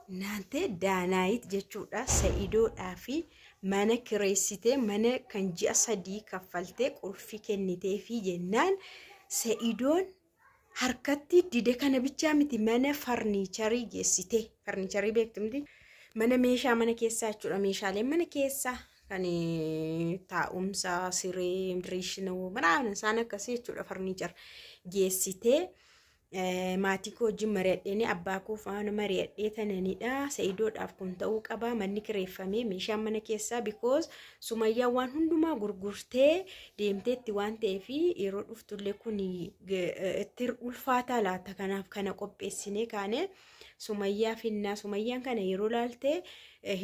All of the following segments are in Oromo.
Naantee Daanaayit jechuudha Sa'idoodhaa fi mana kireessitee mana kan ji'a 3 kaffaltee qulfii kennitee fi jennaan Sa'idoon harkatti dide. Kana bichaa miti, mana farniicharii geessite. Farniicharii beektu miti? Mana meeshaa mana keessaa jechuudha. Meeshaaleen mana keessaa kan taa'umsa, siree, dirishinoo, mana isaan akkasii jechuudha. Farniichar geessitee maatii koo wajjin mari'adheen, abbaa koo faana mari'adhee tananidha. Sa'idoodhaaf kun ta'uu qaba. Manni kireeffamee meeshaan mana keessaa, because Sumayyaan waan hundumaa gurgurtee deemteetti waan ta'eef, yeroo dhuftullee kun itti ulfaataa laata, kanaaf kana qopheessinee kaane Sumayyaa finnaa, Sumayyaan kana yeroo laaltee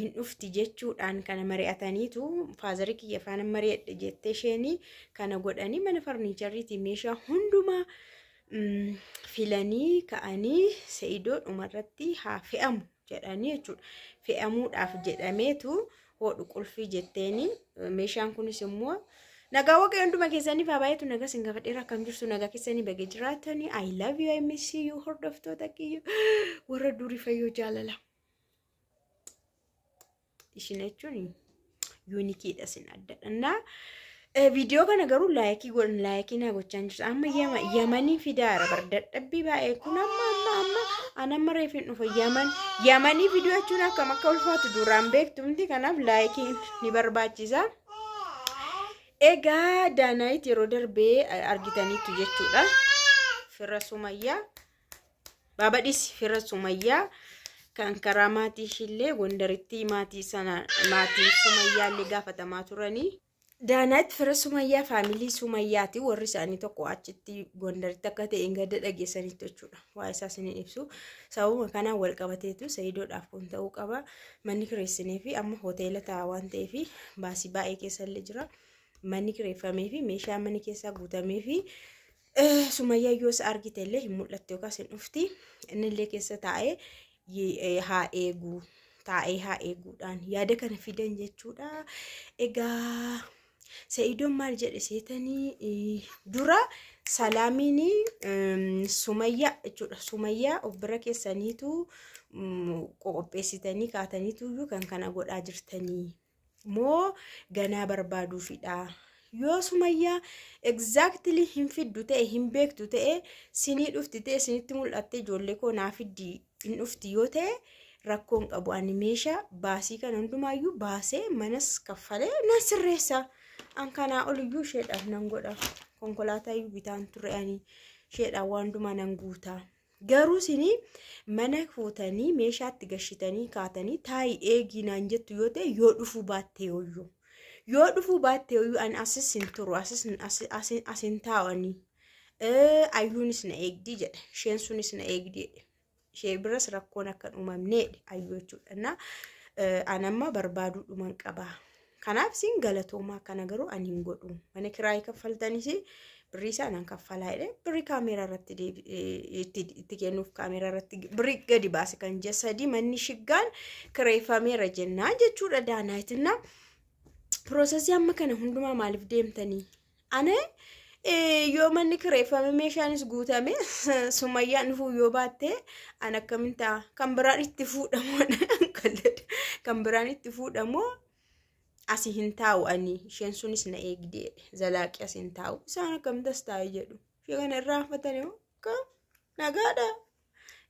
hin dhufti jechuudhaan kana mari'ataniitu, faazarii kiyya faana mari'adhe jettee isheenii kana godhanii mana farniichariitii meeshaa hundumaa filanii ka'anii Sa'idoo dhumarratti haa fe'amu jedhanii jechuudha. Fe'amuudhaaf jedhameetu hodhu qulfii jetteeni. Meeshaan kunis immoo, nagaa Waaqayyo hunduma keessaniif haa baay'atu, nagaa isin gaafadheera. Akkam jirtu? Nagaa keessanii bagee jiraatanii? I love you, I miss you, hordoftoota kiyya warra durii, fayyoo jaalala. Ishin jechuun uniqueiidha, isin addadha. Viidiyoo kana garuu likeii godhan, likeii naa gochaa jirtu. Amma Yamanii fidaara bar, dadhabbii baay'ee kun amma an amma reefin dhufa. Yaman Yamanii fiduu jechuun akkam akka ulfaatu duraan beektu miti? Kanaaf likeiin ni barbaachisa. Egaa Daanaayit yeroo darbee argitaniitu jechuudha. Fira Sumayyaa. Baabadhis fira Sumayyaa kan karaa maatii ishiillee Gondaritti maatii sana, maatii Sumayyaa illee gaafatamaa turanii. Daanaayit fira Sumayyaa, family Sumayyaati. Warri isaanii tokko achitti Gondaritti akka ta'e gadda dhageessanitti jechuudha. Waa isaa isiniin ibsu. Sababuma kanaan wal qabateetu Sayidoodhaaf kun ta'uu qaba. Manni kireessinee fi amma hoteela ta'a waan ta'eef baasii baay'ee keessa illee jira. Manni kireeffamee fi meeshaa mana keessaa guutamee fi Sumayyaa yoo isa argite illee hin mul'attu yookaas hin dhufti. Inni illee keessa taa'ee haa eegu. Taa'ee haa eeguudhaan yaada kana fidan jechuudha. Egaa Sa'idoon maal jedhe seetanii? Dura Salaamiin Sumayyaa jechuudha. Sumayyaa of bira keessaniitu qopheessitanii kaataniitu kan kana godhaa jirtanii moo ganaa barbaaduufidha? Yoo Sumayyaa exactly hin fiddu ta'e, hin beektu ta'e, sinii dhufti ta'e, sinitti mul'atte, ijoollee koo naa fiddi, hin dhufti yoo ta'e, rakkoon qabu. Ani meeshaa baasii kana hundumaayyuu baasee manas kaffalee nan sirreessa. An kanaa oliyyuu isheedhaaf nan godha. Konkolaataa iyyuu bitaan ture, ani isheedhaaf waan hundumaa nan guuta. Garuu isinii mana fuutanii meeshaatti gashitanii kaatanii taa'i eegii naan jettu yoo ta'e, yoo dhufuu baatte yooyyuu. Yoo dhufuu baatte yooyyuu, ani asis hin turu, asis as hin taa'anii. Ayyuunis na eegdii jedhe. Isheen sunis na eegdii jedhe. Ishee biras rakkoon akka hin uumamneedha ayyuu jechuudha. Ani amma barbaaduu dhuman qaba. Kanaaf isin galatoomaa, kana garuu ani hin godhu. Mana kiraayii kaffaltanis birrii isaa nan kaffalaa jedhee, birrii kaameeraa irratti itti kennuuf kaameeraa irratti birrii gadi baase kan ji'a 3 manni shiggaan kireeffameera jennaan jechuudha Daanaayitinna. Processii amma kana hundumaa maaliif deemtanii? Ana yoo manni kireeffame, meeshaanis guutame, Sumayyaan dhufuu yoo baatte, an akkamin ta'a? Kan biraan itti fuudhamoo, kan biraan itti fuudhamoo? Asii hin taa'u ani, isheen sunis na eegdee, zalaaqii as hin taa'u. Isaan akkamtas taa'e jedhu. Ishee kana irraanfatanii nagaadha.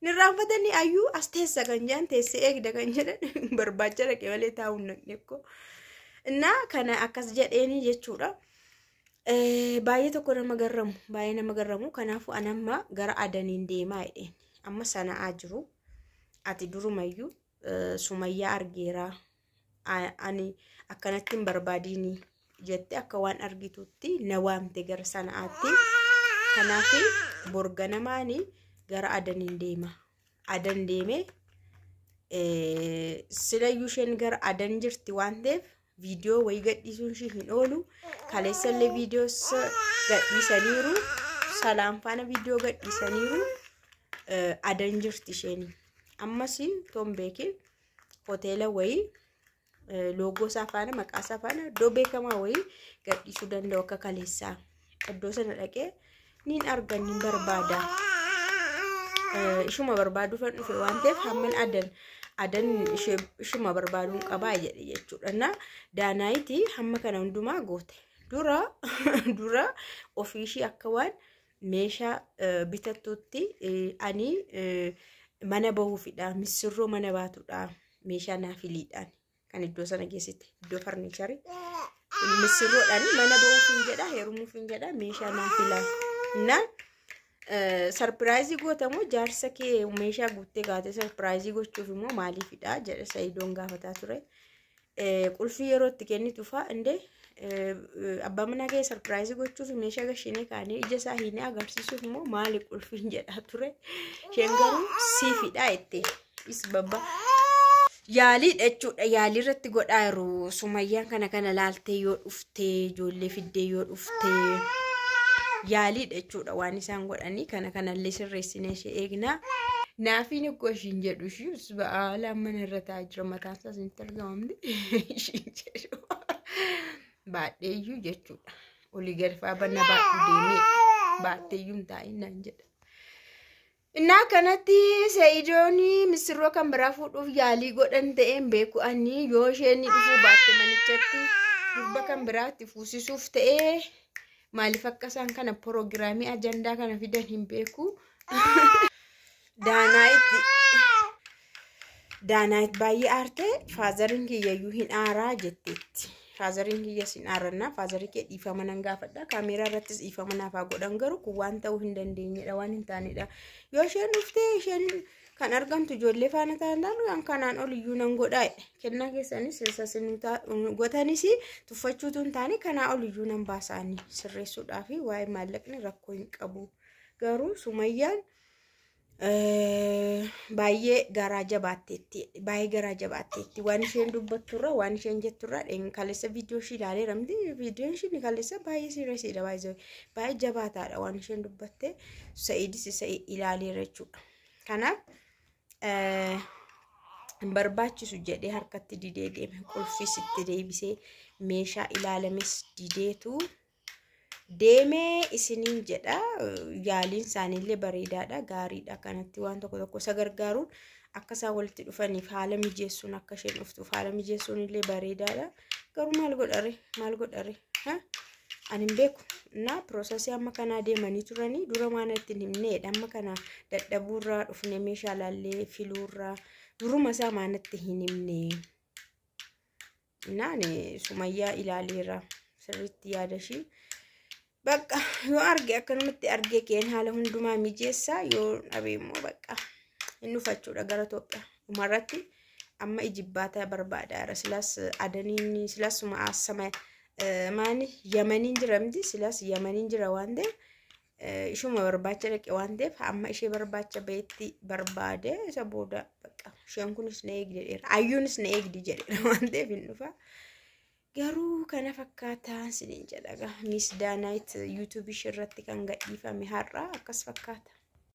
Irraanfatanii ayyuu as teessa kan jedhan, teessee eegda kan jedhan, barbaacha dhaqe malee taa'uun naqne ko. Innaa kana akkas jedheeni jechuudha. Baay'ee tokko nama garramu, baay'ee nama garramu. Kanaafuu an amma gara Adaniin deemaa jedheen. Amma Sana'aa jiru. Ati durumayyuu Sumayyaa argeeraa, ani akkanatti hin barbaadini jette, akka waan argitutti na waamte gara Sana'aatti. Kanaaf borganamaani gara Adaniin deema. Adan deemee silayyuu isheen gara Adan jirti waan ta'eef viidiyoo wayii gadhiisuun ishee hin oolu. Kaleessallee viidiyoo gadhiisaniiru. Salaam faana viidiyoo gadhiisaniiru. Adan jirti isheen. Ammas toon beekin hoteela wayii loogoo isaa faana, maqaa isaa faana, iddoo beekamaa wayii gadhiisuu danda'u akka kaleessaa. Iddoo sana dhaqee niin argan, niin barbaada. Ishuma barbaaduufan dhufe waan ta'eef hamman Adan Adan ishuma barbaaduun qabaa jedhe jechuudha. Na Daanaayiti hamma kana hundumaa goote. Dura dura ofiishii akka waan meeshaa bitattuutti ani mana bahuufidha. Missirroo mana baatudha. Meeshaa naafiliidhaan kan iddoo sana geessite iddoo farniicharii. Missirroodhaan mana bahuuf hin jedha, heerumuuf hin jedha, meeshaa naafilaa. Na sarpiraayizii gootamoo jaarsa kee meeshaa guuttee kaatee sarpiraayizii gochuuf immoo maaliifidha jedhe Sa'idoon gaafataa ture. Qulfii yeroo itti kennitu fa'a indee abbaa manaa kee sarpiraayizii gochuuf meeshaa gashinee kaanee ija isaa hiinee agarsiisuuf immoo maali qulfiin jedhaa ture. Isheen garuu siifidha jette. Is babba. Yaaliidha jechuudha. Yaalii irratti godhaa jiru. Sumayyaan kana kana laaltee yoo dhuftee ijoollee fiddee yoo dhuftee yaaliidha jechuudha waan isaan godhanii kana kanallee sirreessinee ishee eegnaa. Naafiin akkoo ishiin jedhu ishii ba'aa mana irra taa'aa jira mataan isaas ni argamamne ishiin jedhu baadheeyyuu jechuudha. Olii gadi fa'aa banna baadhu deemee baatteeyyuu hin taa'in naan jedha. Innaa kanatti Sa'idoon misirroo kan biraa fuudhuuf yaalii godhan ta'een beeku ani yoo isheen dhufuu baatte manichatti durba kan biraatti fuusisuuf ta'ee maaliif akka isaan kana piroogiraamii ajandaa kana fidan hin beeku. Daanaayit baay'ee aarte faazariin kiyyayyuu hin aaraa jetteetti. Faazariin kiyyas hin aarannaa faazarii kee dhiifama nan gaafadha. Kaameeraa irrattis dhiifama naaf haa godhan garuu kun waan ta'uu hin dandeenyedha waan hin taanedha. Yoo isheen dhuftee isheen kan argamtu ijoollee faana taanaan kanaan oliyyuu nan godhaa. Kennaa keessanis gotanis tuffachuutu hin taane kanaa oliyyuu nan baasaanii sirreessuudhaaf waa'ee maallaqni rakkoo hin qabu. Garuu Sumayyaan baay'ee garaa jabaatteetti baay'ee garaa jabaatteetti waan isheen dubbatturra waan isheen jetturra kaleessa viidiyoo ishii ilaaleera miti viidiyoon ishii kaleessa baay'ee sireesiidha baay'ee baay'ee jabaataadha waan isheen dubbatte Sa'idis isa ilaaleera jechuudha. Kanaaf hin barbaachisu jedhee harkatti didee deeme qulfis itti deebisee meeshaa ilaalames dideetu deemee isiniin jedha. Yaaliin isaaniillee bareedaadha gaariidha kanatti waan tokko tokko isa gargaaruun akka isaan walitti dhufaniif haala mijeessuun akka isheen dhuftuuf haala mijeessuun illee bareedaadha. Garuu maal godhare maal godhare ani hin beeku na piroosesii amma kanaa deemanii turanii dura waan itti hin himneedha amma kana dadhabuurraa dhufnee meeshaa laallee filuurraa duruma isaa maanatti hin himne. Naan Sumayyaa ilaaleera sirriitti yaada ishii. Bakka yoo arge akkanumatti arge keen haala hundumaa mijeessaa yoo dhabe immoo bakka hin dhufachuudha gara Itoophiyaa. Dhumarratti amma ijibbaata barbaada. Silaas adaniin silaas asama maani Yamaniin jira miti silaas Yamaniin jira waan ta'eef ishuma barbaacha dhaqe waan ta'eef amma ishee barbaacha bahetti barbaade isa booda bakka isheen kunis na eegdi jedheera. Ayyuunis na eegdi jedheera waan ta'eef hin dhufa. Garuu kana fakkaataa isiniin jedha. Miss Daanaayit yuutuubii ishee irratti kan gadhiifame har'a akkas fakkaata.